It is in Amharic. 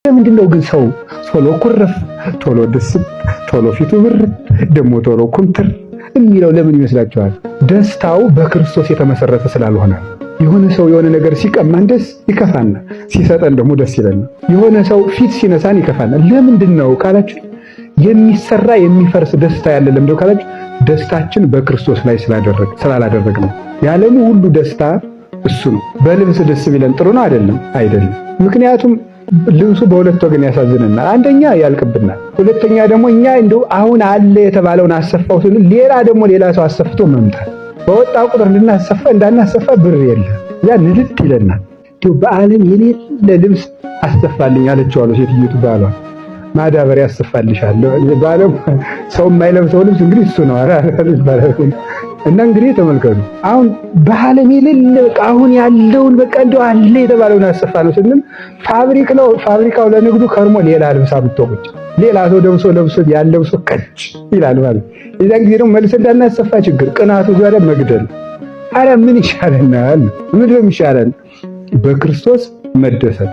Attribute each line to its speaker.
Speaker 1: ለምንድን ነው ግን ሰው ቶሎ ኩርፍ፣ ቶሎ ድስት፣ ቶሎ ፊቱ ብር፣ ደግሞ ቶሎ ኩምትር የሚለው ለምን ይመስላችኋል? ደስታው በክርስቶስ የተመሰረተ ስላልሆነ። የሆነ ሰው የሆነ ነገር ሲቀማን ደስ ይከፋና፣ ሲሰጠን ደግሞ ደስ ይለናል። የሆነ ሰው ፊት ሲነሳን ይከፋናል። ለምንድን ነው ካላችሁ፣ የሚሰራ የሚፈርስ ደስታ ያለ ለምንድን ነው ካላችሁ፣ ደስታችን በክርስቶስ ላይ ስላላደረግ ነው። የዓለሙ ሁሉ ደስታ እሱ ነው። በልብስ ደስ ቢለን ጥሩ ነው አይደለም? አይደለም። ምክንያቱም ልብሱ በሁለት ወገን ያሳዝንናል። አንደኛ ያልቅብናል፣ ሁለተኛ ደግሞ እኛ እንደው አሁን አለ የተባለውን አሰፋው ስንል ሌላ ደግሞ ሌላ ሰው አሰፍቶ መምጣት፣ በወጣ ቁጥር እንድናሰፋ እንዳናሰፋ ብር የለም፣ ያ ንድድ ይለናል። እንደው በዓለም የሌለ ልብስ አሰፋልኝ አለችው አሉ ሴትዮቱ ባሏ። ማዳበሪያ አሰፋልሻለሁ። በዓለም ሰው የማይለብሰው ልብስ እንግዲህ እሱ ነው። እና እንግዲህ ተመልከቱ፣ አሁን በዓለም የሌለ በቃ አሁን ያለውን በቃ እንደው አለ የተባለውን አሰፋ ነው ስንል ፋብሪካው ለንግዱ ከርሞ ሌላ ልብስ አምጥቶ ቁጭ፣ ሌላ ሰው ደብሶ ለብሶ ያን ለብሶ ከች ይላል ማለት። የዛን ጊዜ ደግሞ መልስ እንዳናሰፋ ችግር፣ ቅናቱ ዛሬ መግደል። አረ ምን ይሻለናል? ምን ነው የሚሻለን? በክርስቶስ መደሰት።